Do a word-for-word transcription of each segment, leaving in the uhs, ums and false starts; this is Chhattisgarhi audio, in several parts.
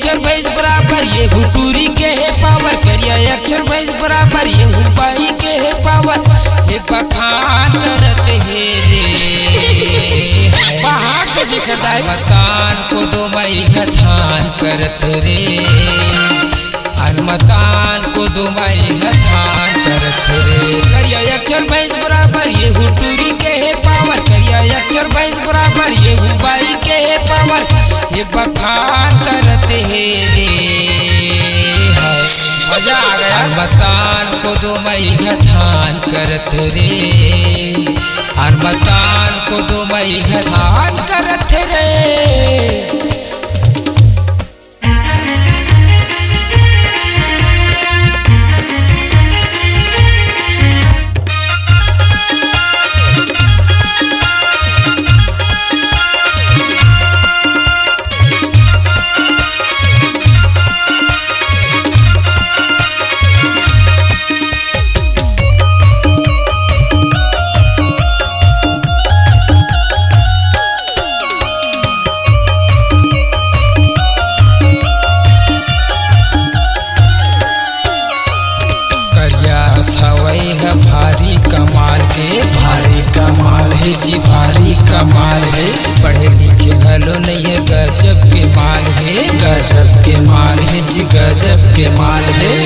अक्षर भैंस बराबर ये हुटूरी के हे पावर, करिया अक्षर भैंस बराबर ये हुबाई के हे पावर, ये बखान करत हे रे। पहाड़ के जेकर दाई। मतान को दो मई हथान करत रे, अनमतान को दो मई हथान करत रे। करिया अक्षर भैंस बराबर ये हुटूरी के हे पावर, करिया अक्षर भैंस बराबर ये हुबाई के हे पावर, ये बखान करत हे रे। हाय, मजा आ गया। अनमतान को दो मई हथान करत रे, अनमतान को दो मई हथान करत रे। करिया सवई ह भारी कमाल के, भारी कमाल हे जी, भारी कमाल हे। पढ़े लिखे घलो नइ हे, गजब के माल हे, गजब के माल हे जी, गजब के माल हे।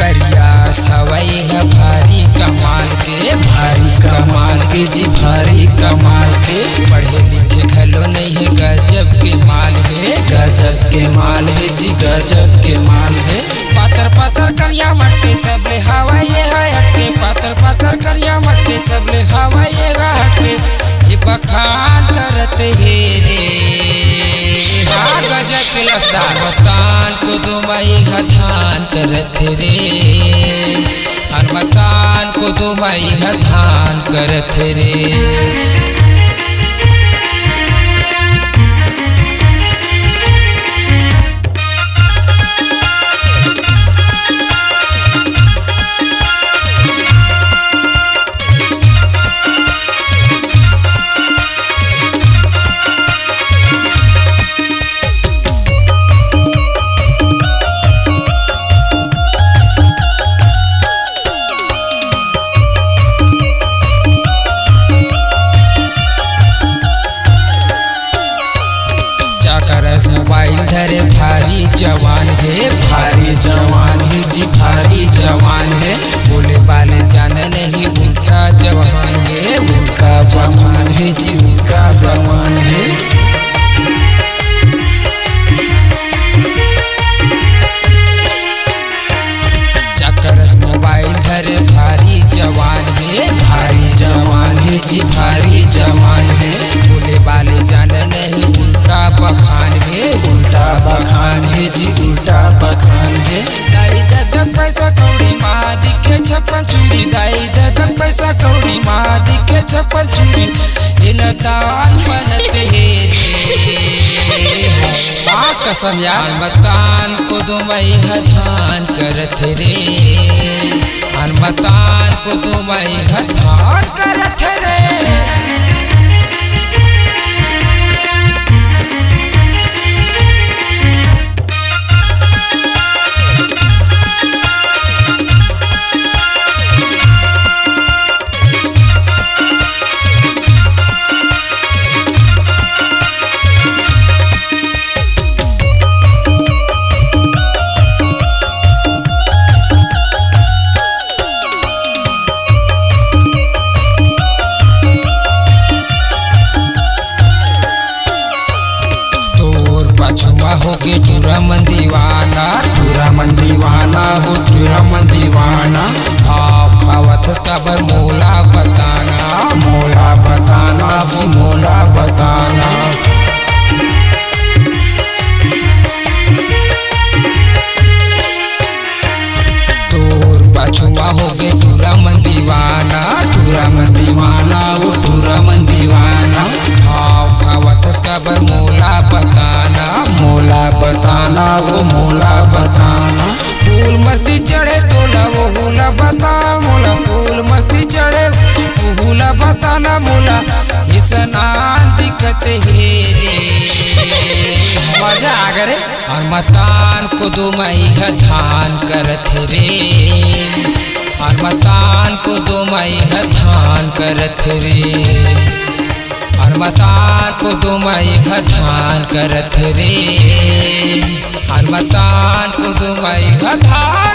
करिया सवई ह भारी कमाल के, भारी कमाल के जी, भारी कमाल के। पढ़े लिखे घलो नइ हे, गजब के माल हे, गजब के माल हे जी, गजब के माल हे। पातर पातर करिया मटके सबले हवा ये ह हटके, पातर पातर करिया मटके सबले हवा ये ह हटके। ये बखान करत हे रे। हाँ, गजब के लसदार। मतान को दो मई हथान करत रे, अनमतान को दो मई हथान करत रे। चाकरस मोबाइल धरे भारी जवान हे, भारी जवान हे जी, भारी जवान हे। बोले बाले जाने नहीं उल्टा जवान हे, उल्टा जवान हे जी, उल्टा जवान हे। चाकरस मोबाइल धरे भारी जवान हे, भारी जवान हे जी, भारी जवान हे। बोले बाले जाने नहीं उल्टा बखान हे, उल्टा बखान हे जी, उल्टा बखान हे। दाई ददा पैसा कौड़ी मा दिखे छप्पन चूड़ी, दाई ददा पैसा कौड़ी मा दिखे छप्पन चूड़ी। ये न दान बनत हे रे। माँ कसम यार। मतान को दो मई हथान करत रे, अनमतान को दो मई हथान करत रे। तोर पाछू मा होगे टूरा मन दीवाना, टूरा मन दीवाना हो, टूरा मन दीवाना। भाव खावत हस काबर मोला बताना, मोला बताना हो, मोला बताना। तोर पाछू मा होगे टूरा मन दीवाना, टूरा मन दीवाना, वो टूरा मन दीवाना। भाव खावत हस काबर मोला बताना, मोला बताना, वो मोला बताना। फूल मस्ती चढ़े तोला, वो हुला बता मोला। फूल मस्ती चढ़े, वो हुला बताना मोला। हे रे, मजा आ गे रे। हर मतान कुदुमई ह धान करत रे, हर मतान कुदुमई ह धान करत रे, हर मतान कुदुमई ह धान करत रे, हर मतान कुदुमई ह धान